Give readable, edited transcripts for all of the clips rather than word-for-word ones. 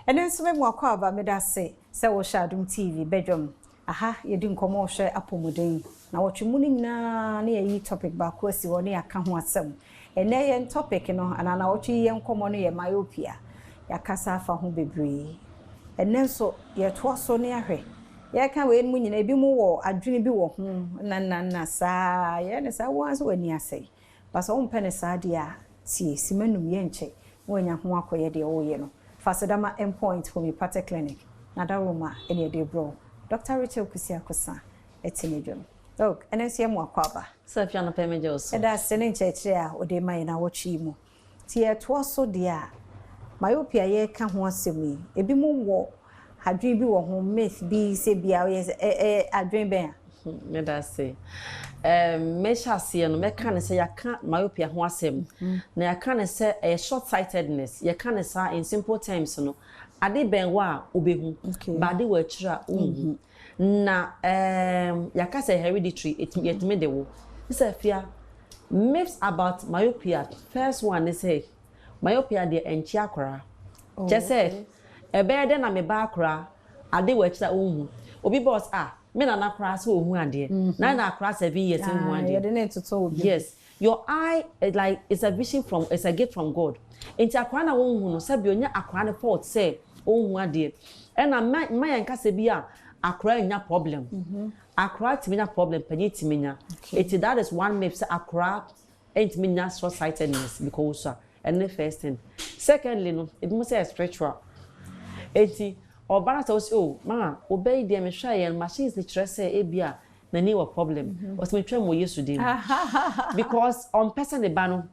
Ɛno nso me mu akɔ aba. Meda ase sɛ wɔhyɛ Adom TV badwam. Aha yɛdi nkɔmmɔ hwɛ apɔmuden na wɔtwe mu no nyinaa ne yɛyi topic baako asi hɔ ne yɛaka ho asɛm. Ɛnɛ yɛn topic no anaa na wɔtwe yi yɛn nkɔmmɔ no yɛ myopia. Yɛakasa afa ho bebree. Ɛnɛ nso yɛtoa so ne ahwɛ. Yɛka wei mu nyinaa, ebi mu wɔ adwene bi wɔ ho na na na saa yɛn ne saa wɔn nso wɔ ani asɛe. Basa wɔn ne saa deɛ a tie sima num yɛ nkyɛ na wɔanya ho akɔyɛ deɛ wɔreyɛ no. Fasedama Endpoint Homeopathic Clinic na daroma ɛne ɛde brɛ. Dr. Rachel Kusi Akosa ɛte ne dwom. Doc, ɛno nso yɛ mu akɔ aba. Sɛ afia no pɛ megye wo so. Ɛda ase ne nkyerɛkyerɛ a ɔde ma yɛn awɔtwe yi mu. Nti yɛtoa so deɛ a, myopia yɛreka ho asɛm yi, ebi mu wɔ adwene bi wɔ ho, myth bi sɛ bia ɔyɛ sɛ ɛyɛ adwene bɛn a? Meda ase. Mehyɛ aseɛ no, mɛka ne sɛ yɛaka myopia ho asɛm na yɛaka ne sɛ ɛyɛ short sightedness. Yɛka ne saa in simple terms no, ade bɛn wɔ a wobɛhu, ba ade wɔ akyire a wonhu. Na yɛaka sɛ hereditary, yɛtumi de wo. Sɛ afia, myths about myopia, first one ne sɛ myopia deɛ ɛnkye akwaraa. Kyɛ sɛ ɛbɛyɛ dɛ na me ba akwaraa ade wɔ akyire a wonhu. Obi bɔ ɔsɛ, "Ah, me nana koraa sɛ ohu adeɛ na akwaraa 7 years nhu adeɛ." Yɛde ne toto obi. Yes, your eye is like, it's a vision from, it's a gift from God. Nti akwaraa na wɔnhu no, sɛbi, onye akwaraa ne fault sɛ ɔnhu adeɛ. Ɛna mma mma yɛn kasa bi a akwaraa nya problem. Akwaraa tumi nya problem, panyin tumi nya. Eti that is one myth sɛ akwaraa ntumi nya short sightedness because so a ɛne first thing. Secondly no, ebi mo sɛ yɛ spiritual. Eti ɔbaa na sɛ ɔsi, "O maa ɔbɛ yi deɛ, mehwɛ yɛn machines kyerɛ sɛ ebi a n'ani wɔ problem," ɔsi, "Metwɛn mo Yesu din mu," because ɔmpɛ sɛ ne ba no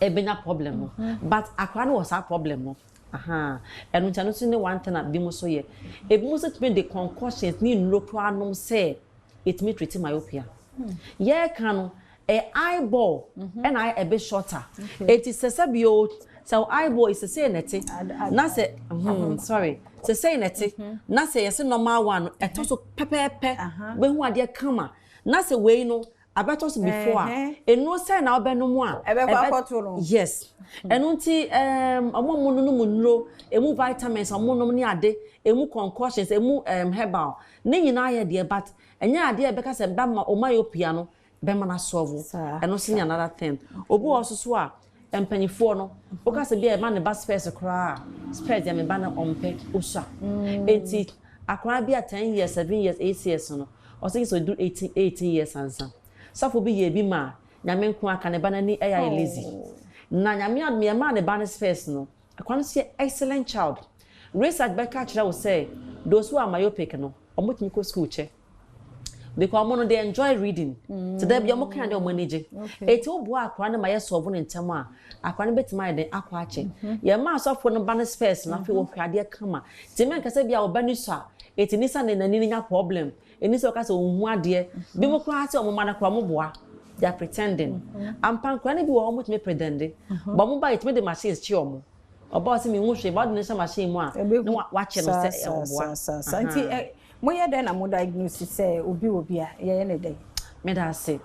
ebenya problem no, but akwaraa no wɔ saa problem no. Ɛno nti ɛno nso ne one thing a bi mo so yɛ. Ebi mo nso tumi de concoctions ne nnuro koraa nom sɛ etumi treat myopia. Yɛreka no, ɛ eyeball ɛna ayɛ a bit shorter. Eti sɛ sɛbi o, sɛ o eyeball sɛ sɛ nɛte na sɛ sorry, sɛ sɛ nɛte na sɛ yɛsɛ normal one no ɛtɔ so pɛpɛɛpɛ, bɛhu adeɛ kama, na sɛ wei no abɛtɔ so before a, nnuro sɛ na ɔbɛnom a ɛbɛkɔ akɔto no. Yes, ɛno nti ɔmo a ɔmo nom nnuro emu, vitamins ɔmo nom ne ade emu, concoctions emu, herbal ne nyinaa yɛ deɛ, but ɛnyɛ adeɛ a ɛbɛka sɛ bɛma o myopia no bɛma no asolve. Ɛno nso ne another thing. Obi wɔ so so a mpanyinfoɔ no woka sɛ bi a ɛma ne ba specs koraa, specs deɛ me ba no ɔmpɛ, osua. Eti akwaraa bi a 10 years, 7 years, 8 years no, ɔsɛ sɛ odu 18 years ansa. Sɔfo bi yɛ bi ma Nyame nko aka ne ba n'ani ɛyɛ ayɛ lazy na Nyame adum yɛ maa ne ba no specs no, akwaraa no so yɛ excellent child. Research bɛka kyerɛ wo sɛ those who are myopic no, ɔmo tumi kɔ school kyɛ because ɔmo no, they enjoy reading. Te dɛ bi ɔmo kan de ɔmo ani gye. Eti wo boa akwaraa no ma yɛ solve ne ntɛm a, akwaraa no bɛtumi ayɛ den akɔ akyɛ. Yɛ maa asɔfo no ba no specs no, afei wɔhwɛ adeɛ kama. Te mɛ nkasa bi a ɔba ni so a eti nisa ne n'ani nya problem eni sɛ ɔka sɛ ɔnhu adeɛ bi mo koraa sɛ ɔmo ma no koraa, ɔmo boa, they are pretending. Ampa, nkwaraa no bi wɔ hɔ, ɔmo tumi pretend bɔn ɔmo ba, yɛtumi de machines kye ɔmo. Ɔba ɔsɛ mi nhu hwee ba, ɔde ne nhyɛ machine mu a ne wakye no sɛ ɔboa. Nti moyɛ dɛn na mo diagnose sɛ obi wɔ bi a, yɛyɛ ne dɛn? Meda ase.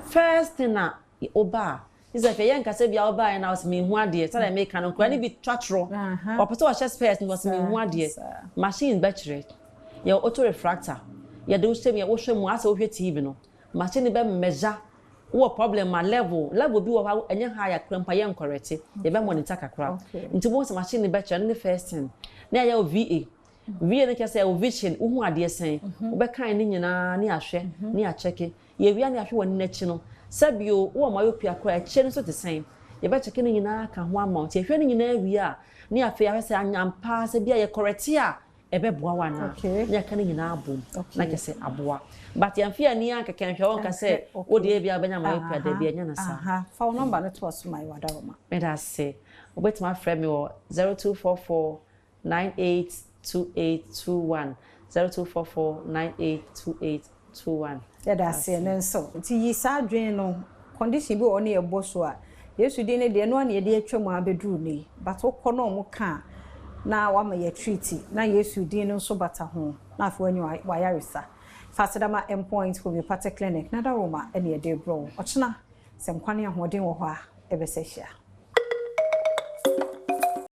First thing na ɔba a sɛ fɛ yɛ nkasa bi a ɔba yɛ na ɔsɛ mi nhu adeɛ, sɛdeɛ meka no, nkwaraa no bi twa torɔ, ɔpɛ sɛ ɔhyɛ specs no, ɔsɛ mi nhu adeɛ. Machine bɛkyerɛ yɛ auto refractor, yɛde wohyɛ mu, yɛ wohwɛ mu asɛ wohwɛ TV no, machine bɛ measure wɔ problem a level bi wɔ hɔ a ɛnyɛ high akora mpa yɛ ncorrect, yɛbɛ monitor kakra. Nti wɔn sɛ machine bɛkyerɛ no ne first thing na yɛyɛ VA. VA no kyerɛ sɛ wo vision, wohu adeɛ sɛn. Wobɛkan ne nyinaa ne ahwɛ ne akyɛke. Yɛwia ne ahwɛ wɔ n'akyi no, sɛbio wowɔ myopia koraa, akyire no nso te sɛn, yɛbɛkyɛke ne nyinaa ka ho ama wo. Nti yɛhwɛ ne nyinaa wie a, ne afei ahwɛ sɛ anyampa sɛ bi a yɛ correct a ɛbɛboa wo anaa, ne yɛka ne nyinaa bom na kyɛ sɛ aboa. But yɛmfe ani ankɛkɛ nhwɛ wo nka sɛ wode ebi a wobɛnya myopia da bi, ɛnyɛ no saa. Fa wo number no to aso ma yɛ, wadaroma. Meda ase. Wobɛtumi afrɛ me wɔ 0244 982821, 0244 982821. Yɛda ase ne nso. Nti yi saa adwene no, condition bi wɔ hɔ ne yɛbɔ so a, Yesu din ne deɛ no a na yɛde atwa mu abɛduru ne, but wokɔ na ɔmo ka a na wama yɛ treat na Yesu din no nso bata ho na afei wanya wayaresa. Fasedama Endpoint Homeopathic Clinic na daroma ɛne yɛde brɛ wo. Ɔkyena sɛ nkwa ne ahoɔden wɔ hɔ a, ɛbɛsɛ hyia.